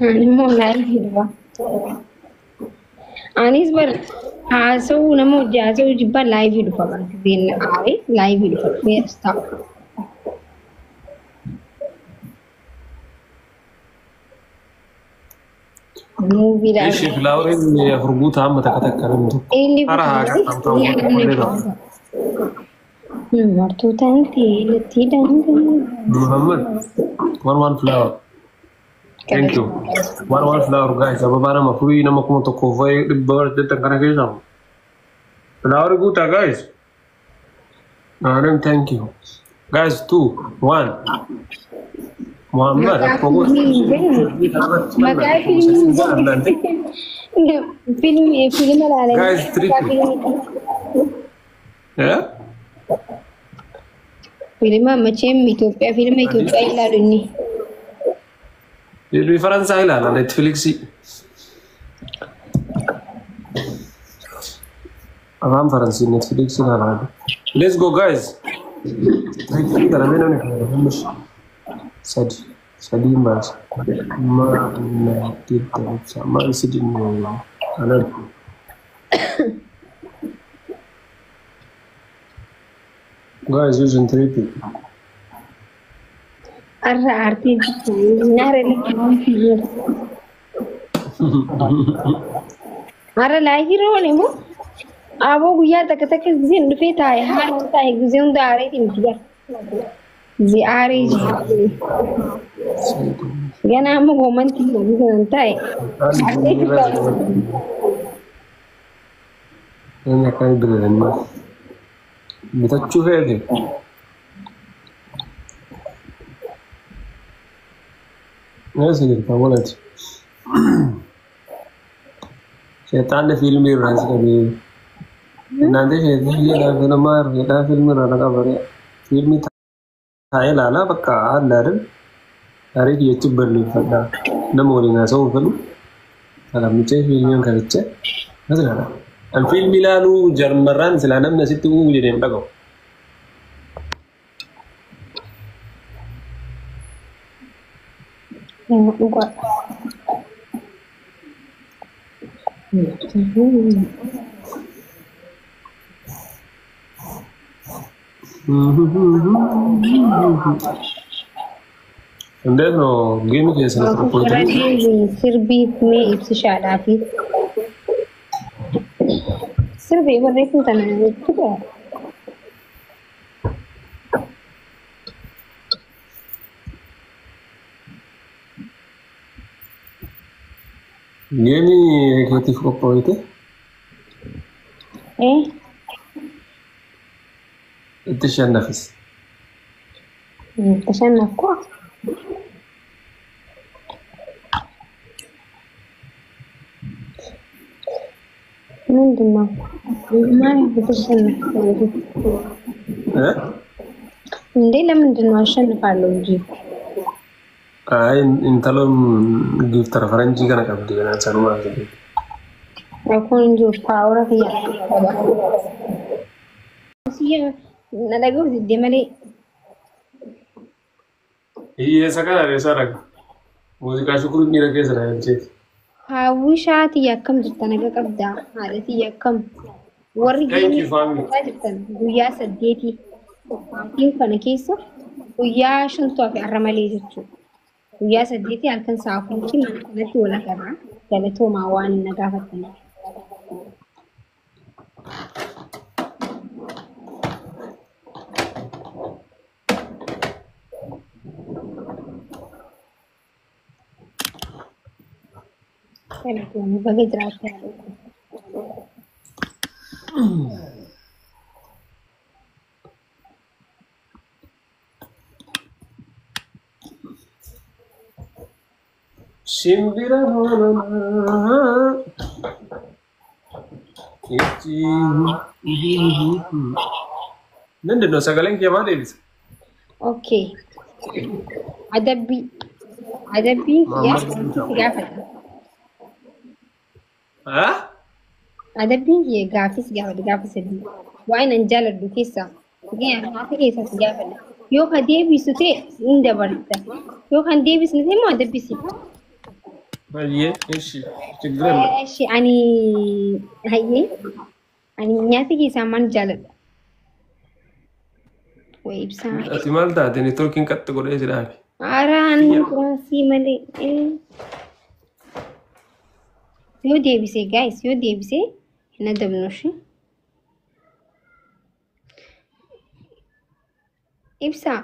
Ani immoo live dhufa. Anis bar haasa'uu nama hojii haasa'uu jibbaa live dhufa bara giseen aaree live dhufa dhufee as taa'u. Movie Ishi ilaalu. Floweriin afur guutaa amma takka takka namni tokko. Eelli Hara haa qaxxaamtaa malee ta'a. Martuu taatee natti danda'u. Muhammad, one one flower. Thank you. One one flower guys. Ababaa nama afurii nama 1500 jettan kana keessaa. Flower guutaa guys. Aaron, thank you. Guys, two, one. Muhammad, Maqaa akkuma fiilmii hin beeknu. Maqaa fiilmii hin beeknu. Fiilmii fiilma ilaalanii Guys, maqaa triple. fiilmii Yeah? fiilma መቼም Itoophiyaa fiilma Itoophiyaa ilaalu inni. Fiilmii Faransaay ilaala Netflixii. Afaan Faransii Netflixii ilaala. Let's go guys. Triple kana mee namni fayyadamu sadi. Sadii baasa. Ma na didda ibsa. Ma isi dinne anan. Guys, using triple. Har'a aartii nyaara lakki Har'a live irra oole moo? Aboo guyyaa takka takka giseen dhufee taa'e haala taa'e gisee hunda aareeti miti gara. Gisee aaree jiru. Ganaa amma goomantii giseen taa'e. Aarteetu taa'e. Inni akkana bilbilanii bitachuu feete. Eessa jirta walati? Sheexaanni fiilmii irraa si qabee. እናንተ ፊልም ፊልም irraa na qabare. Fiilmii taa'ee ilaalaa bakka haala አይደል? Tarii kiyyachi balleeffadha. Nama waliin haasa'uu hin fedhu. Kalamichee fiilmiin kalichee as ilaala. An fiilmii ilaaluu jarmarraan silaa namni asitti uuu jedhee hin dhaga'u. Dhugaadha. እንዴት ነው game keessan qophootanii? Sirbii mee ibsishaadhaa fi sirbii barreessuu tana jechuudha. Game keetiif qophooyte Eh, itti shannafis. ተሸነፍኩ። ምንድን ነው ማለት ተሸነፍኩ እንዴ? ለምንድን ነው አሸንፋለሁ እንጂ። Ay, intaloon giftara faranjii kana qabdi kanaan sanumaa jedhe. Rakkoon hin jiru power kiyya qaba. Na dhaga'uuf diddee malee. Hiyyeessa kana eessa dhaga? Muuziqaa shukuruun dhiira keessa na galcheeti. Hawwishaa tiyya akkam jirta naga qabdaa? Haadha tiyya akkam? Warri Thank game you, family. jirtan guyyaa 8 maatiin kana keessa guyyaa shantu hafe har'a malee jechuudha. Guyyaa 8 halkan sa'a 4tti mana kanatti wal agarra. Galatoomaa waan na gaafattaniif. Galatoomii baga jiraatte haadha koo. Shimbira hoolaa. ምንድን ነው sagaleen kee maal deebisa? Okay. Adabbii. Adabbiin kiyya si gaafadha. Ah? Adabbiin kiyya gaaffii si gaafadha gaafa sadii. Waan an jaaladhu keessaa fakkeenyaaf gaaffii keessaa si gaafadha. Yoo ka deebisu ta'e hin dabarta. Yoo kan deebisne ta'e immoo adabbii si. Baay'ee ishi ችግር የለም. Eshi ani hayyee ani nyaata keessaa maal jaaladha? Way ibsaa. Ati maal taate neetworkiin qaxxi godhee si dhaabe. Araan kuraasii malee. Yoo deebisee guys, yoo deebisee hin adabnu ishee. Ibsaa.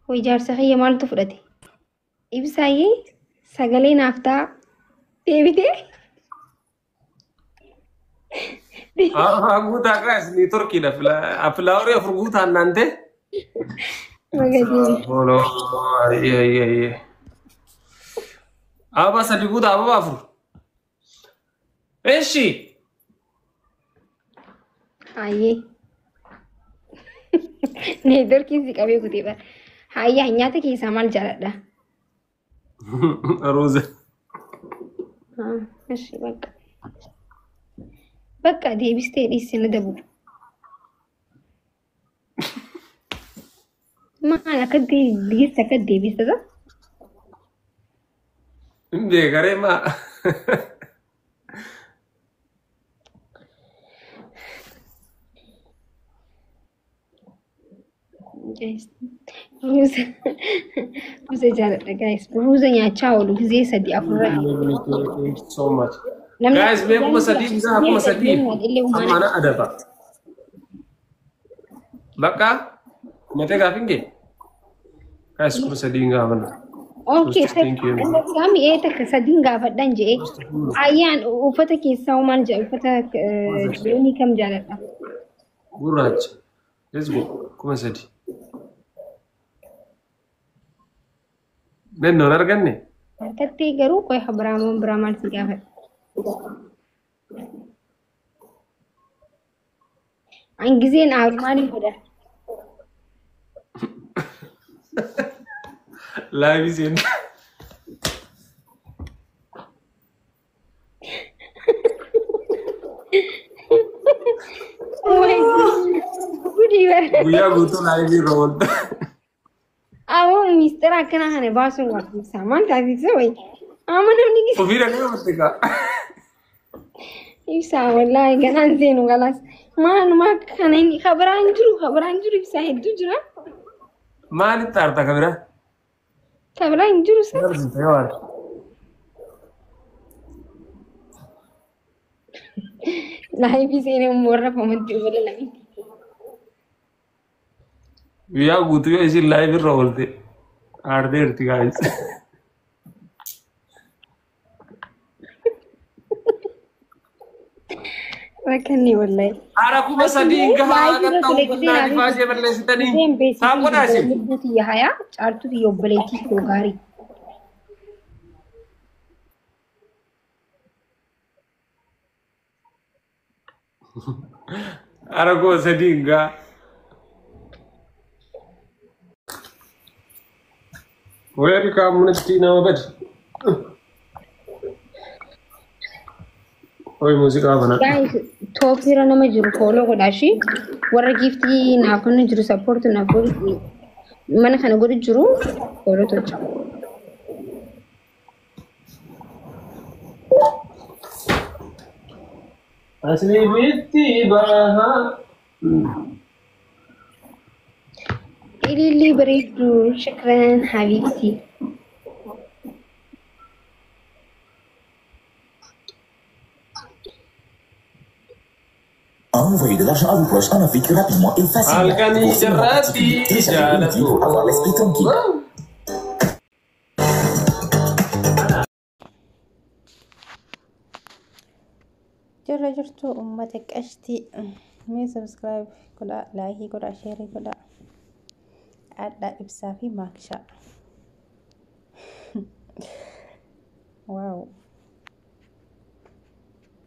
Way jaarsa kiyya maaltu fudhate? Ibsaayyee sagalee naaf ta'a. Deebitee? Haa guutaa guys, neetworkiidha. Filaaworii afur guutaan naante. Magadii. Hooloo ayyee ayyee ayyee. Ababa sadi guutaa, ababa afur. Eshi. Hayyee. Neetworkiin si qabee kutee bara. Hayyaa, nyaata keessaa maal jaaladha? Ruuza. Eshi bakka. Bakka deebistee dhiisse na dabu. Maal akka deebiste, akka deebiste? Hin beekaree maa. Guys, ruuza ruuza jaaladha guys. Ruuza nyaachaa oolu gizee sadii afurra. Thank you so much. Namni Guys, mee 3000 isaa, 3000. Illee Amma ana adaba. Bakka matee gaafin kee. Guys, 3000 gaafanna. Okay, Thank you. Gaami ee takka sadiin gaafadhan jedhee. Ayyaan uffata keessaa hoo maal jedha? Uffata loonii kam jaaladha? Gurraacha. Let's go. 3000. Nennoon arganne? Harkattee garuu qoy biraamoon biraa maal si gaafadha? An gizeen aaru maaliif godha? Live seen. Gudii bara. Guyyaa guutuu live irra oolta. Awoo, miistira akkanaa kana baasuun waaqessa. Maal taasisa wayi? Amma namni gisa. Ofii dhaqee qabatte kaa. Ibsaa, wallaahi ganaan seenu galaas. Maaluma kana inni kabiraan jiru, kabiraan jiru, ibsaa hedduu jira. Maalitti aarta kabira? Kabiraan hin jiru sa. Agarsiisa yoo aarta. Live seenee warra famatti wala lamiti. Guyyaa guutuu yoo isin live irra oolte aarteerti guys. Rakkanni wallahi. Haara 3000 gahaa qaxxa'u qonnaa difaashee balleessitanii. Saaf godhaa isin. Lubbuu tiyya hayaa caaltuu tiyya obboleettii koo gaarii. Haara 3000 gahaa. Welcome munitti nama badi. Oi, muuziqaa bana. Guys, tooppiirra nama jiru follow godhaa shi, warra giiftii naaf kennu jiru, support naaf godhu, mana kana godhu jiru follow tolcha. Asliibitti baha. Ililli bareedduu, shukran habiibti. Envoyez de l'argent à vos proches en Afrique rapidement et facilement. Halkanii Pour seulement jarraatti particulier, téléchargez Onity pour avoir l'esprit tranquille. Jaalatu. Jirra jirtu uummata qashtii, mee subscribe godhaa, like godhaa, share godhaa. Adhaa ibsaa fi maakshaa. Wow,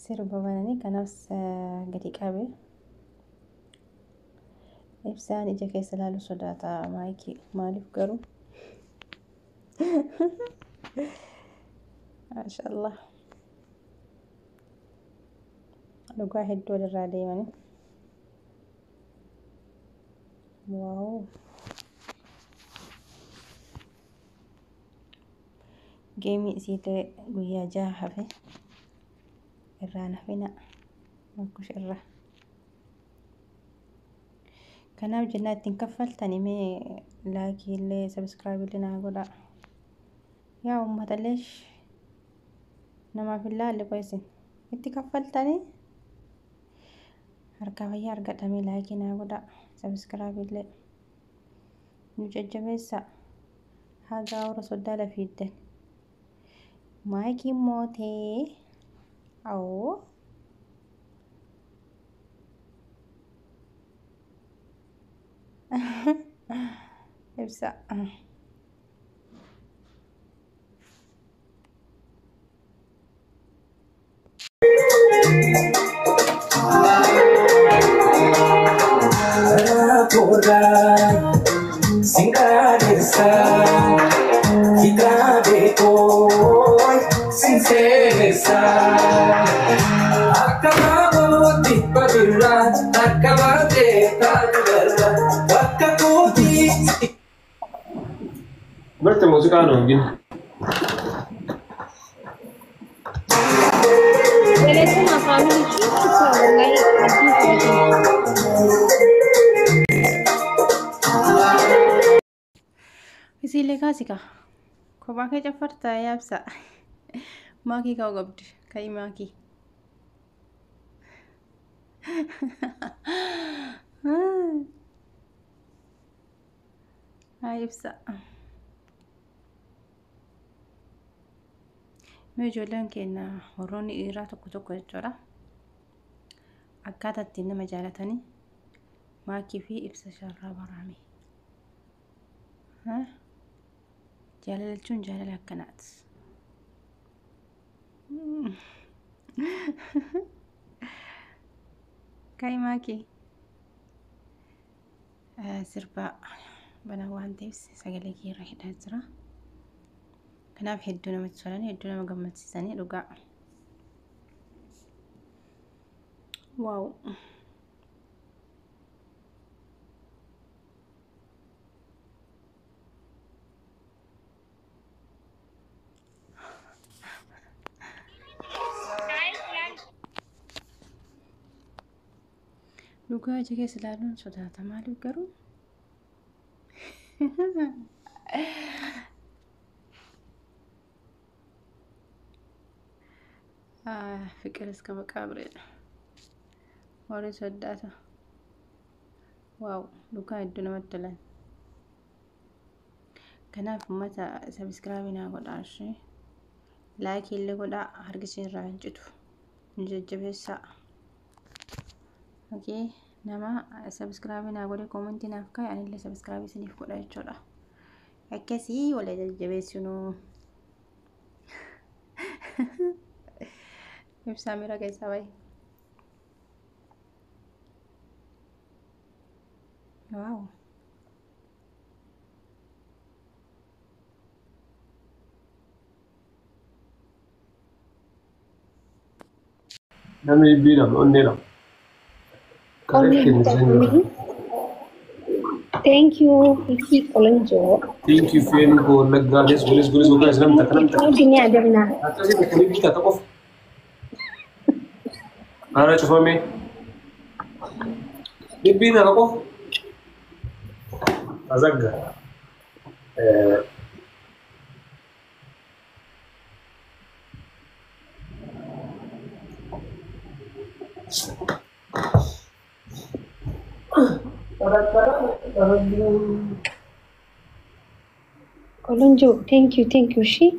sirba bananii kanaaf gadi qabe. Ibsaan ija keessa ilaalu sodaata maayikii, maaliif garuu? Maashaallah, dhugaa hedduu walirraa deemanii. Wow. Geemii isiillee guyyaa 6 hafe irraan hafina makkush irra. Kanaaf jennaa ittiin kaffaltanii mee laayikii illee sabiskiraabii illee naa godhaa. Yaa uummata leesh namaaf hin laalle qoisin itti kaffaltanii harkaa fayyaa argadhamee laayikii naa godhaa sabiskiraabii illee nu jajjabeessaa hagaa warra soddaa lafiiddan. Maayikiin mootee awoo. Ibsa. Barta muuziqaa nu hin Galatoomaa faamilii cuutuu wallahi abdii fudhatee. Isiillee kaasika. Kophaa kee caffartaa yaabsa. Maakii kaa'u qabdi. Ka'i maakii. Haa ibsa. Mee ijoolleen keenya warroonni dhiiraa tokko tokko jechuudha. Akkaataa ittiin nama jaalatanii maakii fi ibsa sharraa baraame. Jaalala jechuun jaalala akkanaati. Ka'i maakii. Sirba banaa waan ta'eef sagalee kee irra hidhaa jira. Kanaaf hedduu namatti tolan hedduu nama gammachiisanii dhugaa. Waaw. Dhugaa ija keessa ilaaluun sodaata maaliif garuu? ፍቅር እስከ መቃብር warri sodaata. Waaw dhugaa hedduu namatti tolan. Kanaaf uummata sabiskiraabii naa godhaa ishee laayikii illee godhaa harki isin irraa hin citu nu jajjabeessaa. Okee nama sabiskiraabii naa godhe koomentii naaf kaa'e anillee sabiskiraabii isiniif godha jechuudha. Akkasii wal jajjabeessinuu. Ibsaa miira keessaa bahi. Waaw. Namni dhibbii lama onnee lama. Kalee Onnee kennisan jira. Thank you Ikki Qolanjoo. Thank you Feenu koo Wallaggaa. Let's go, let's go, let's go guys. Namni takka namni takka. Hundi ni adamna. Akkasii takka dhibbii takka qofa. Haala cufame. Dhibbii takka qofa. Azagga. Qolanjoo thank you thank you ishee.